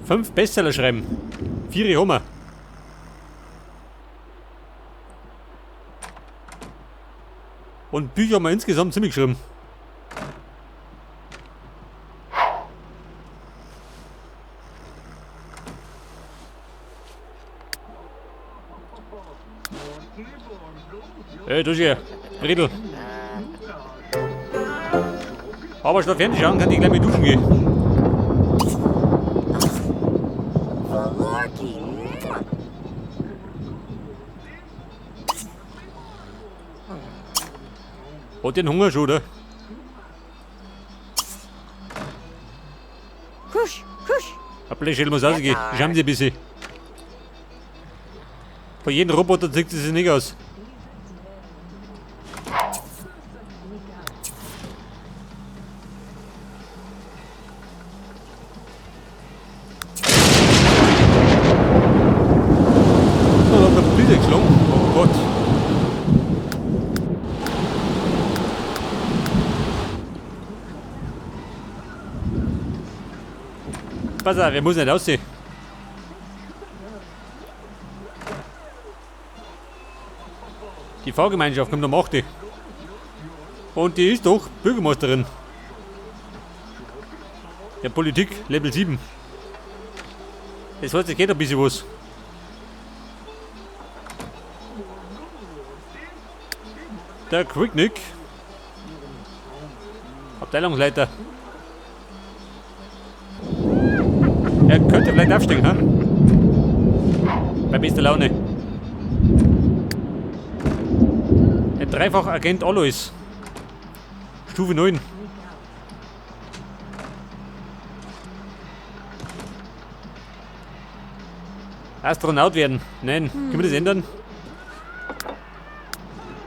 5 Bestseller schreiben. 4 haben wir. Und Bücher haben wir insgesamt ziemlich geschrieben. Hey, du hier, Bredel. Aber schon fertig schauen, kann ich gleich mit duschen gehen. Hat den Hunger schon, oder? Kusch, kusch. Ein muss rausgehen. Schauen Sie ein bisschen. Bei jedem Roboter zieht sie sich nicht aus. Da hat der Blitz geschlagen. Oh Gott. Pass auf, wir müssen nicht aussehen. Die Fahrgemeinschaft kommt um 8 Uhr. Und die ist doch Bürgermeisterin. Der Politik, Level 7. Das heißt, es geht ein bisschen was. Der Quicknick. Abteilungsleiter. Er könnte vielleicht aufsteigen, hä? Bei bester Laune. Der Dreifachagent Alois. Stufe 9. Astronaut werden. Nein, können wir das ändern?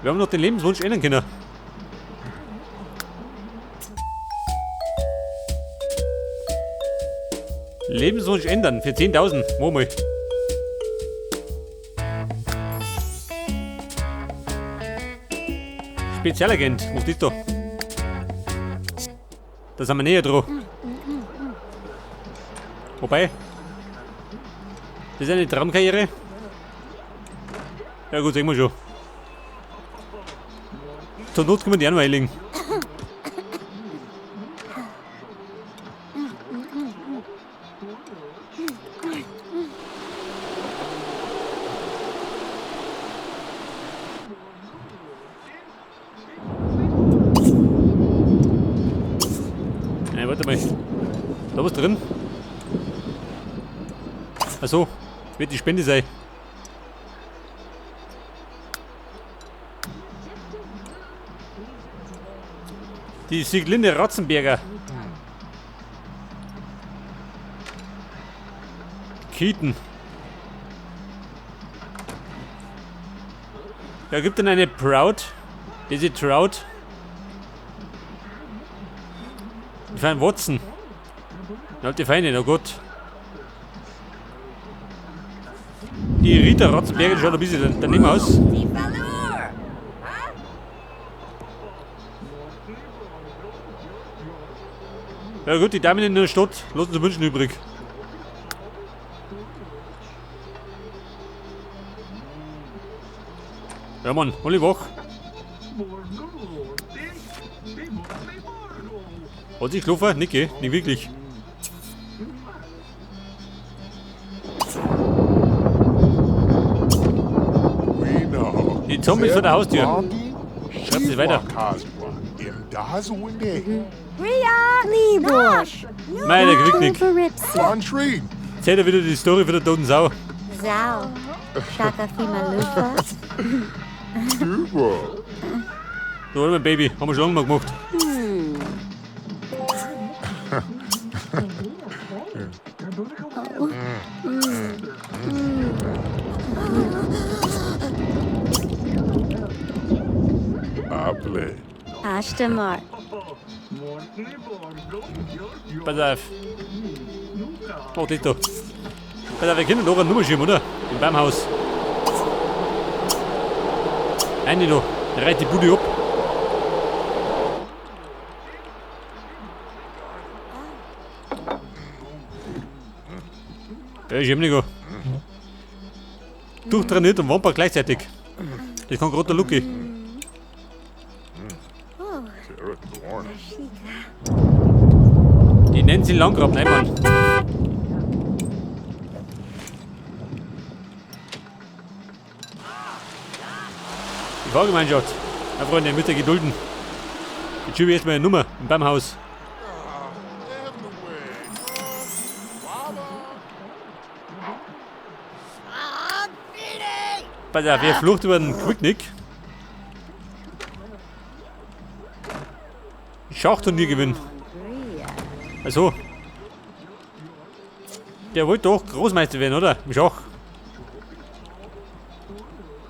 Wir haben noch den Lebenswunsch ändern können. Lebenswunsch ändern für 10.000. Mach mal. Spezialagent, was ist da? Da sind wir näher dran. Wobei, das ist eine Traumkarriere. Ja gut, sehen wir schon. Zur Not können wir die auch noch einlegen. Nein, warte mal. Da was drin? Achso, wird die Spende sein. Die Sieglinde Ratzenberger. Keaton. Da gibt dann eine Proud. Diese Trout. Die feinen Watson. Die Feine, oh Gott. Die Rita Ratzenberger, die schaut ein bisschen daneben aus. Ja gut, die Damen in der Stadt lassen sie Wünschen übrig. Ja Mann, alle wach. Hat sich geschlafen? Nicht, gell? Nicht wirklich. Die Zombies vor der Haustür. Schreibt sich weiter. Meine Quicknick. Erzählt er wieder die Story von der toten Sau. Sau. Da war mein Baby, haben wir schon lange mal gemacht. Ashtamar. Pass auf. Mach das da. Pass auf, wir können noch eine Nummer schieben, oder? Im Baumhaus. Eine noch. Da reißt die Bude ab. Ja, ich hab nicht. Durchtrainiert und Wampa gleichzeitig. Das kann gerade der Lucky. Die nennen sie Landgrab, nein, Mann. Die Fahrgemeinschaft. Na Freunde, müsst ihr gedulden. Jetzt schiebe ich erstmal eine Nummer im Baumhaus. Pass auf, wer flucht über den Quicknick? Schachturnier gewinnen. Also. Der wollte doch Großmeister werden, oder? Im Schach.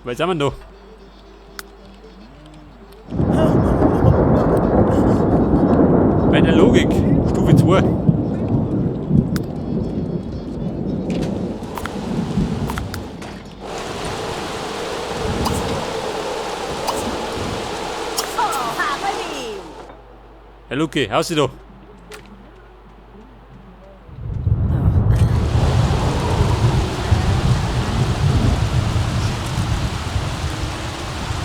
Was sind wir denn da? Bei der Logik, Stufe 2. Herr Luki, haus sie doch.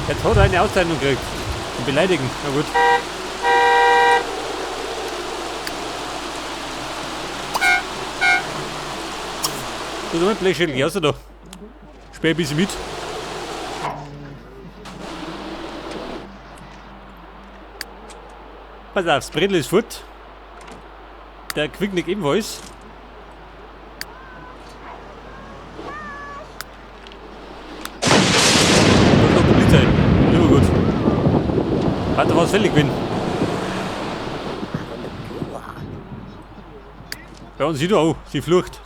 Jetzt hat er eine Auszeichnung gekriegt. Und beleidigen. Na gut. Du, mein Blechschädel, geh raus da. Späh ein bisschen mit. Pass auf, das Bredel ist fort. Der Quicknick ebenfalls. Und noch Polizei. Immer gut. Warte, was fällig bin. Ja, und sie da auch. Sie flucht.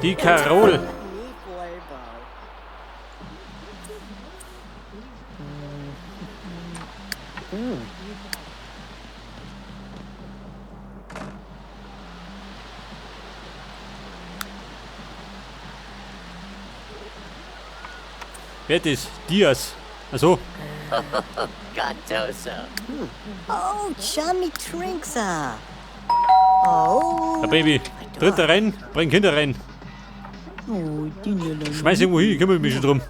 Die Carol. Wer ist das? Diaz. Achso. Gatoso. Oh, Chummy Trinksa. Oh. Der Baby. Dritter rein, bring Kinder rein. Schmeiß irgendwo hin, ich kümmere mich schon drum.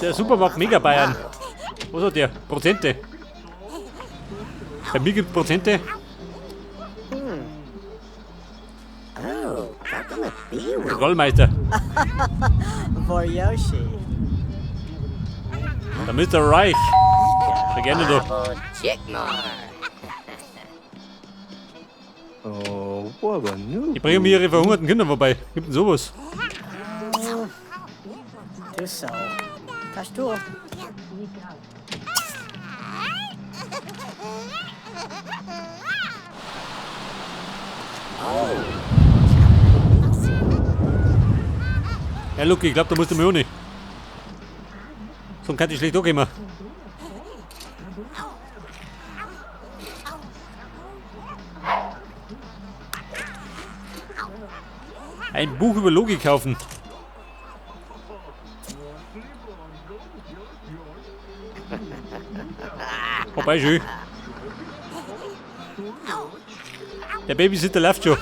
Der Supermarkt Mega Bayern. Was hat der? Prozente. Bei mir gibt Prozente. Rollmeister. Der Mr. Reich. Der gerne doch. Ich bringe mir ihre verhungerten Kinder vorbei. Gibt denn sowas? Ja, Luki, ich glaub, da musst du mir auch nicht. Sonst kann ich schlecht auch immer. Ein Buch über Logik kaufen. Vorbei, schön. Der Babysitter läuft schon.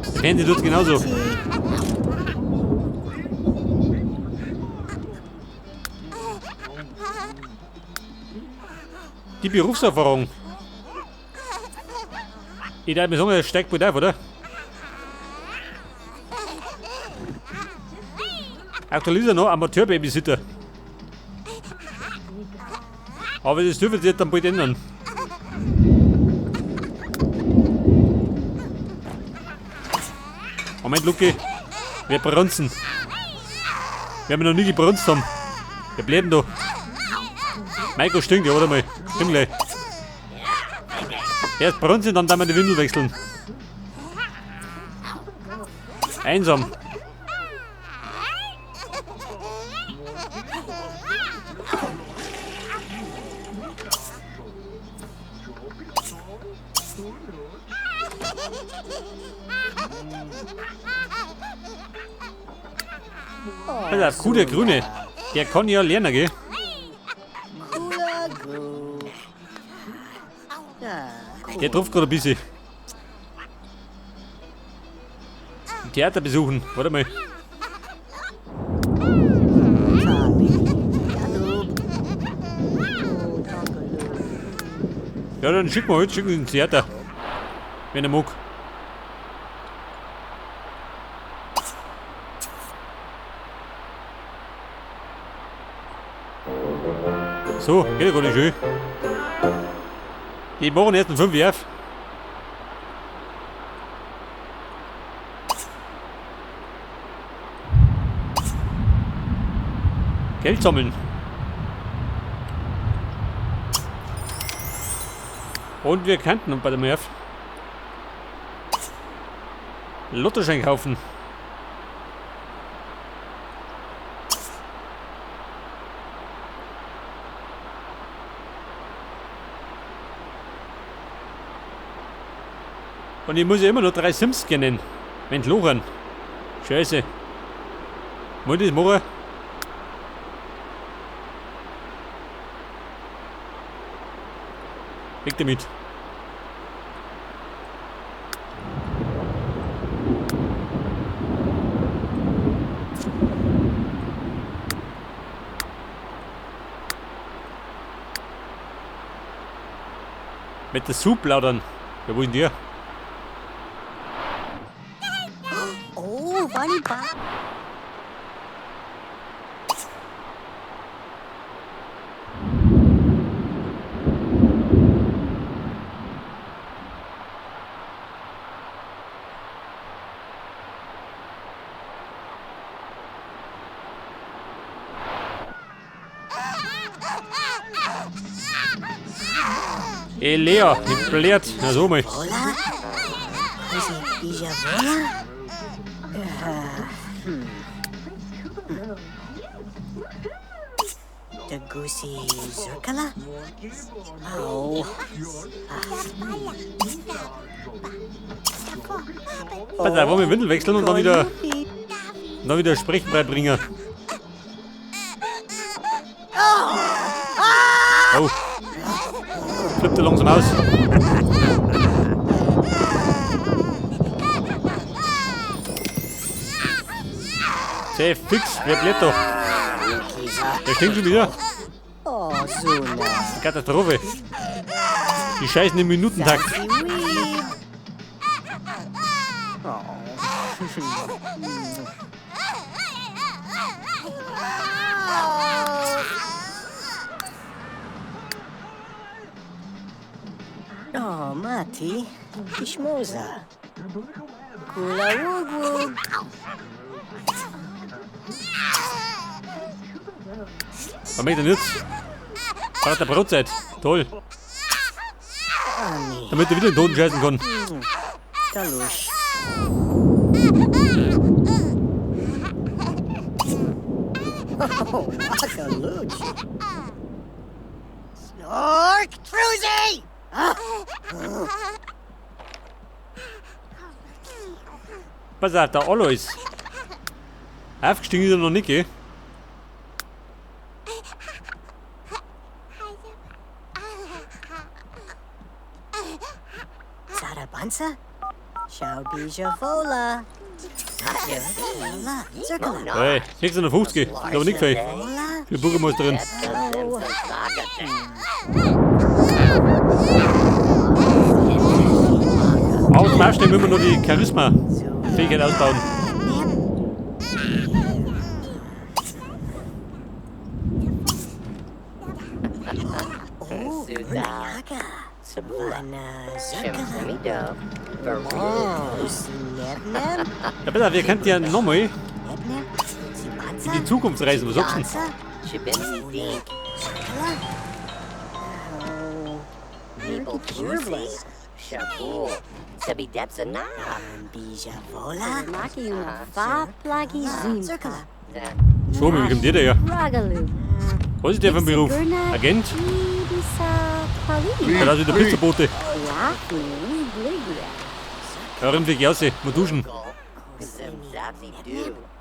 Der Fernseher tut's genauso. Die Berufserfahrung. Ich darf mir sagen, er steigt bald auf, oder? Aktuell ist er noch Amateur-Babysitter. Aber das dürfen sie jetzt dann bald ändern. Moment, Luki. Wir brunzen. Wir haben noch nie gebrunzt haben. Wir bleiben da. Maiko stinkt, ja, warte mal. Komm gleich. Erst brunzen, dann wir die Windel wechseln. Einsam. Pass auf, der Grüne. Der kann ja lernen, gell? Der trifft gerade ein bisschen. Ein Theater besuchen. Warte mal. Ja, dann schicken wir heute, schicken wir ins Theater. Wenn er mag. So, geht ja gar nicht schön. Die machen erst um 5 Uhr auf. Geld sammeln. Und wir könnten bei dem F Lottoschein kaufen. Und ich muss ja immer noch 3 Sims scannen. Wenn Loren. Scheiße. Muss ich das machen? Weg damit. Mit der Soup plaudern. Ja, wo ist denn der? Oh, funny pop. Ey, Lea, ich blärt. Na so mal. Hola? Goosey Zirkala? Oh. Pass auf, wollen wir Windel wechseln und dann wieder Sprechbrei bringen. Oh. Flippt er langsam aus. Sehr fix, wer bläht da? Der stinkt schon wieder. Oh, so nah. Katastrophe. Die scheißen im Minutentakt. Oh, Mati. Ishmosa. Kula Wug. Was mach ich denn jetzt? War der Brotzeit. Toll. Damit er wieder den Toten scheißen kann. Kalush. Oh, Akaluch. Snork Truzy! Pass auf, der Alois. Aufgestiegen ist er noch nicht, gell? Sarabanza? Vola. Hey, 650. Ist aber nicht viel. Für Bürgermeisterin. Aber zum Aufsteigen müssen wir noch die Charisma-Fähigkeit ausbauen. Ja, bitte, wir könnten ja nochmal in die Zukunft reisen. Was sagst du denn? So, wie kommt der da her? Was ist der für ein Beruf? Agent? Ja, das ist der Pizzabote. Ja, rennt weg raus, mal duschen.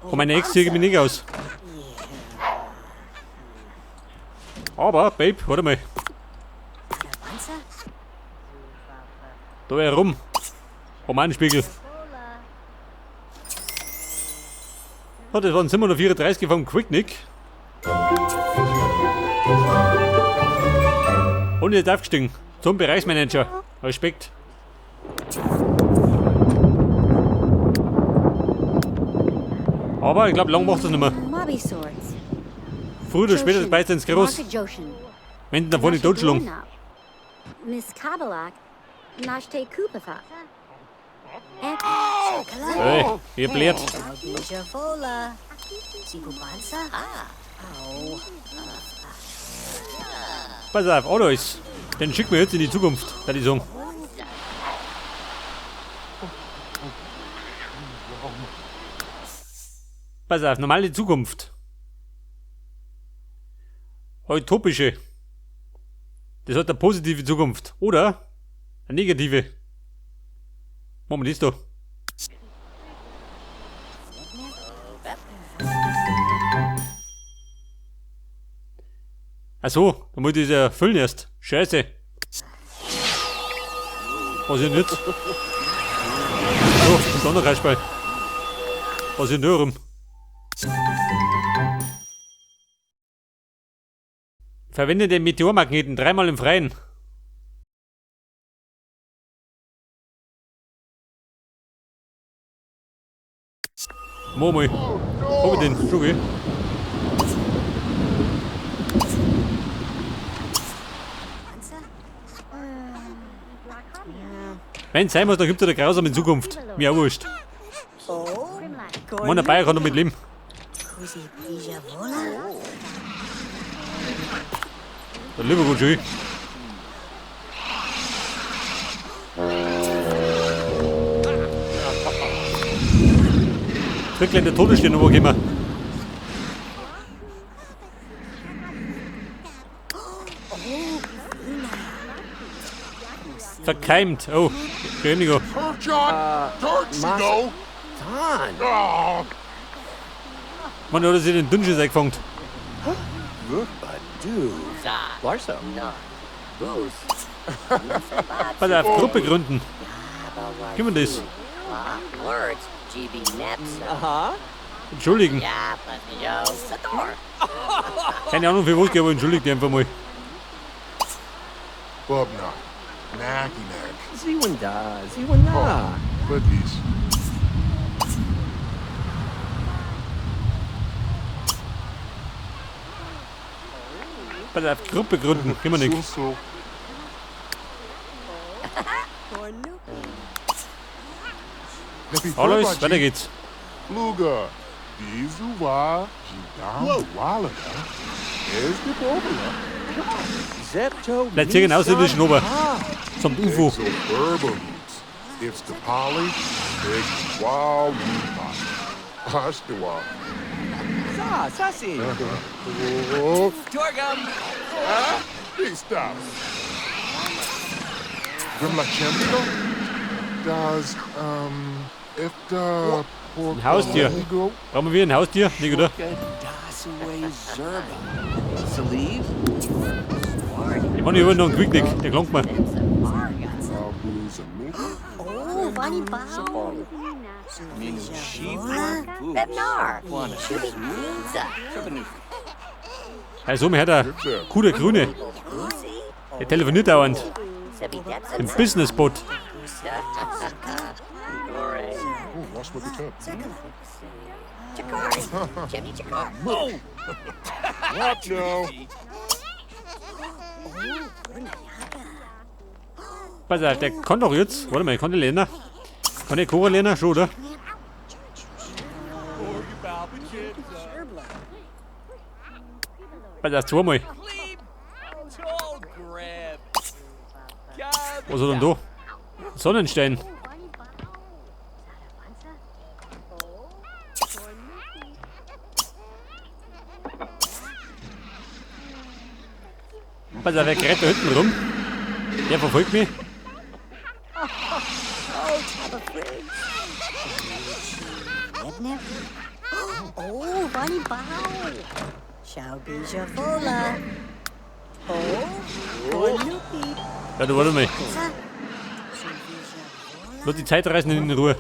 Von meiner Ex ziehe ich mich nicht aus. Aber, Babe, warte mal. Da herum. Haben wir einen Spiegel. Oh, das waren 734 vom Quicknick. Und jetzt aufgestiegen. Zum Bereichsmanager. Respekt. Aber ich glaube, lang macht das nicht mehr. Früher oder später beißt er ins Groß. Wenn da vorne totschlagen. Hey, ihr blärt. Pass auf, Alois. Den schicken wir jetzt in die Zukunft, würde ich sagen. Pass auf, normale Zukunft. Utopische. Das hat eine positive Zukunft. Oder eine negative. Machen wir das da. Ach so, da muss ich das ja füllen erst. Scheiße. Was ist denn jetzt? So, Sonderkasperl. Was ist denn da rum? Verwende den Meteormagneten dreimal im Freien. Mach mal. Hab ich den? Schon, gell? Wenn's sein muss, dann gibt's ja eine grausame Zukunft. Mir auch wurscht. Mann, der Bayer kann damit leben. Der Liverpool schön. Tricklein der Todesstern runtergekommen. Verkeimt. Oh, Entschuldigung. Man hat sich den Dünnschiss eingefangen. Pass auf, Gruppe gründen. Können wir das? Entschuldigen. Keine Ahnung für was, aber entschuldigt die einfach mal. Bubna. Naki nak. Ziwanda, Ziwanda. Buddies. Pass auf, Gruppe gründen. Können wir nicht. So. Alois, weiter geht's. Luga. Bizuwa. Jidam. Walada. Zepto. Bleibt hier genauso in den Ober. Zum UFO. It's the poly. Big wow. Ashtawa. Sa, Sassi. Torgum. Stop. Grimlachemko? Does, if the Ein Haustier. Brauchen wir ein Haustier? Nicht, oder? Ich meine, ich habe noch einen Quicknick, der klangt mir. Also, mir hat der Kuh, der Grüne. Der telefoniert dauernd. Im Businessboot. Pass auf, der kann doch jetzt. Warte mal, kann der lernen? Kann der Kochen lernen? Schon, oder? Pass auf, zweimal. Was hat er denn da? Sonnenstein. Pass auf, er greift da hinten rum. Der verfolgt mich. Oh, Bunny Bow. Ciao, Bija Vola. Oh, Cornupi. Ja, du warte mal. Sa. Bija Vola. Nur die Zeitreisenden in Ruhe.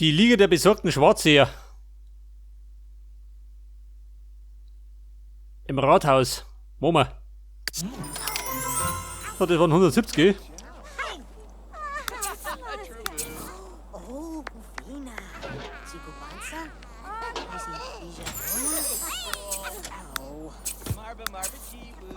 Die Liga der besorgten Schwarzseher. Im Rathaus. Wo wir? Oh, das waren 170. Oh, Bufina. Sigubanza. Bija Vola. Oh. Marba marba jibu.